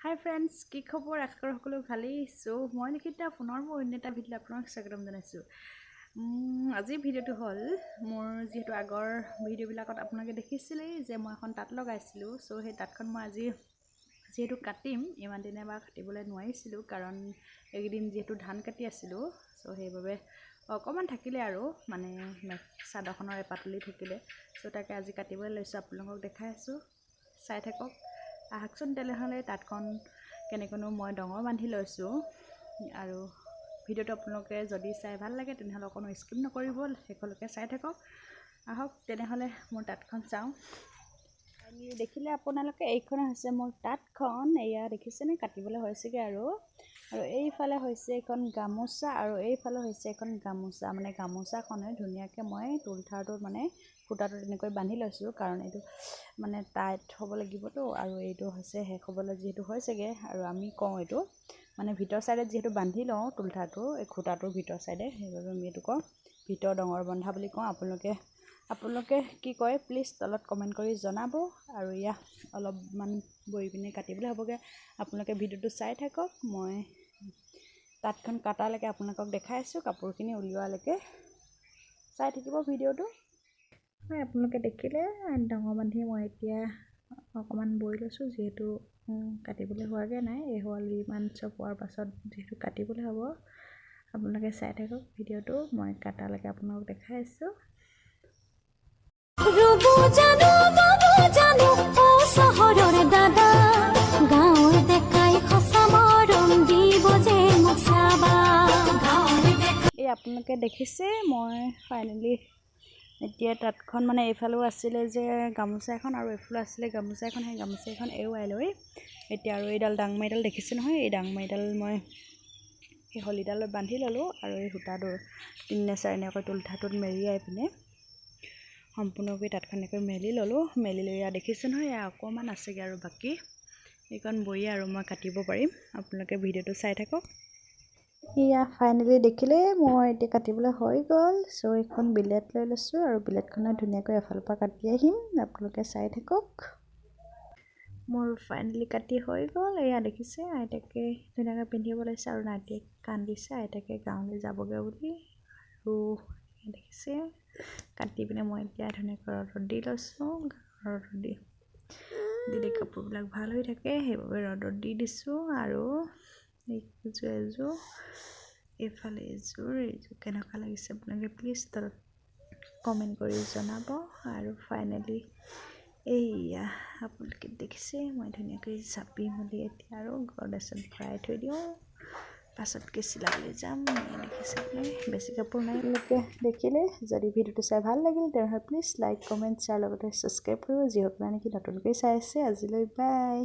হাই friends, কি খবৰ? আশা কৰোঁ সকলো ভালেই। চ' মই নিশিতা, পুনৰ মোৰ অন্য এটা ভিডিঅ'ত আপোনাক স্বাগতম জনাইছোঁ। আজিৰ ভিডিঅ'টো হ'ল, মোৰ যিহেতু আগৰ ভিডিঅ'বিলাকত আপোনালোকে দেখিছিলেই যে মই এখন তাঁত লগাইছিলোঁ। চ' সেই তাঁতখন মই আজি যিহেতু কাটিম, ইমান দিনে বা কাটিবলৈ নোৱাৰিছিলোঁ, কাৰণ এইকেইদিন যিহেতু ধান কাটি আছিলোঁ। চ' সেইবাবে অকণমান থাকিলে আৰু মানে চাদৰখনৰ এপাতলি থাকিলে। চ' তাকে আজি কাটিবলৈ লৈছোঁ, আপোনালোকক দেখাই আছোঁ, চাই থাকক। আহকচোন তেনেহ'লে, তাঁতখন কেনেকৈনো মই ডঙৰ বান্ধি লৈছোঁ আৰু ভিডিঅ'টো আপোনালোকে যদি চাই ভাল লাগে, তেনেহ'লে অকণো স্কিপ নকৰিব, শেষলৈকে চাই থাকক। আহক তেনেহ'লে মোৰ তাঁতখন চাওঁ। দেখিলে আপোনালোকে, এইখনে হৈছে মোৰ তাঁতখন। এয়া দেখিছেনে, কাটিবলৈ হৈছেগৈ আৰু। আৰু এইফালে হৈছে এইখন গামোচা আৰু এইফালে হৈছে এখন গামোচা। মানে গামোচাখনে ধুনীয়াকৈ মই তুলঠাৰটোত, মানে সূতাটো তেনেকৈ বান্ধি লৈছোঁ, কাৰণ এইটো মানে টাইট হ'ব লাগিবতো। আৰু এইটো হৈছে শেষ হ'বলৈ যিহেতু হৈছেগৈ। আৰু আমি কওঁ এইটো মানে ভিতৰ ছাইডত যিহেতু বান্ধি লওঁ তুলঠাটো, এই সূতাটোৰ ভিতৰ ছাইডে, সেইবাবে আমি এইটো কওঁ ভিতৰ ডঙৰ বন্ধা বুলি কওঁ। আপোনালোকে কি কয়, প্লিজ তলত কমেণ্ট কৰি জনাব। আৰু ইয়া অলপমান বৈ পিনে কাটিবলৈ হ'বগৈ। আপোনালোকে ভিডিঅ'টো চাই থাকক, মই তাঁতখন কটালৈকে আপোনালোকক দেখাই আছোঁ, কাপোৰখিনি উলিওৱালৈকে চাই থাকিব ভিডিঅ'টো। হয়, আপোনালোকে দেখিলে, ডঙৰ বান্ধি মই এতিয়া অকণমান বৈ লৈছোঁ, যিহেতু কাটিবলৈ হোৱাগৈ নাই। এই শলাইমান চপোৱাৰ পাছত যিহেতু কাটিবলৈ হ'ব। আপোনালোকে চাই থাকক ভিডিঅ'টো, মই কটালৈকে আপোনালোকক দেখাই আছোঁ। ৰুব জানো, বব জানো, অ চহৰৰ দাদা, গাঁৱৰ ডেকাই সঁচা মৰম দিব যে মোক চাবা, গাঁৱৰ ডেকা। এই আপোনালোকে দেখিছে, মই ফাইনেলি এতিয়া তাঁতখন মানে এইফালেও আছিলে যে গামোচা এখন আৰু এইফালেও আছিলে গামোচা এখন, সেই গামোচা এখন এৰুৱাই লৈ এতিয়া আৰু এইডাল ডাংমাৰিডাল দেখিছে নহয়, এই ডাংমাৰিডাল মই সেই শলিডালত বান্ধি ল'লোঁ। আৰু এই সূতাটোৰ তিনি নে চাৰি এনেকৈ তুলঠাটোত মেৰিয়াই পিনে সম্পূৰ্ণকৈ তাঁতখন এনেকৈ মেলি ল'লোঁ। মেলি লৈ এয়া দেখিছে নহয়, এয়া অকণমান আছেগৈ আৰু বাকী এইকণ বৈয়ে আৰু মই কাটিব পাৰিম। আপোনালোকে ভিডিঅ'টো চাই থাকক। এয়া ফাইনেলি দেখিলে, মই এতিয়া কাটিবলৈ হৈ গ'ল। চ' এইখন বিলেট লৈ লৈছোঁ আৰু বিলেটখনে ধুনীয়াকৈ এফালৰ পৰা কাটি আহিম, আপোনালোকে চাই থাকক। মোৰ ফাইনেলি কাটি হৈ গ'ল। এয়া দেখিছে, আইতাকে ধুনীয়াকৈ পিন্ধিব লৈছে আৰু নাতিয়ে কান্দিছে আইতাকে গাঁৱলৈ যাবগৈ বুলি। আৰু দেখিছে, কাটি পিনে মই এতিয়া ধুনীয়াকৈ ৰ'দত দি লৈছোঁ। ৰ'দত দি দিলে কাপোৰবিলাক ভাল হৈ থাকে, সেইবাবে ৰ'দত দি দিছোঁ। আৰু এইযোৰ এযোৰ, এইফালে এযোৰ, এইযোৰ কেনেকুৱা লাগিছে আপোনালোকে প্লিজ তলত কমেণ্ট কৰি জনাব। আৰু ফাইনেলি এইয়া আপোনালোকে দেখিছে, মই ধুনীয়াকৈ জাপি মেলি এতিয়া আৰু গডৰেজত ভৰাই থৈ দিওঁ, পাছতকৈ চিলাবলৈ যাম। দেখিছে আপোনালোকে, বেছি কাপোৰ নাই। আপোনালোকে দেখিলে, যদি ভিডিঅ'টো চাই ভাল লাগিল, তেনেহ'লে প্লিজ লাইক, কমেণ্ট, শ্বেয়াৰ, লগতে ছাবস্ক্ৰাইব কৰিব, যিসকলে নেকি নতুনকৈ চাই আছে। আজিলৈ বাই।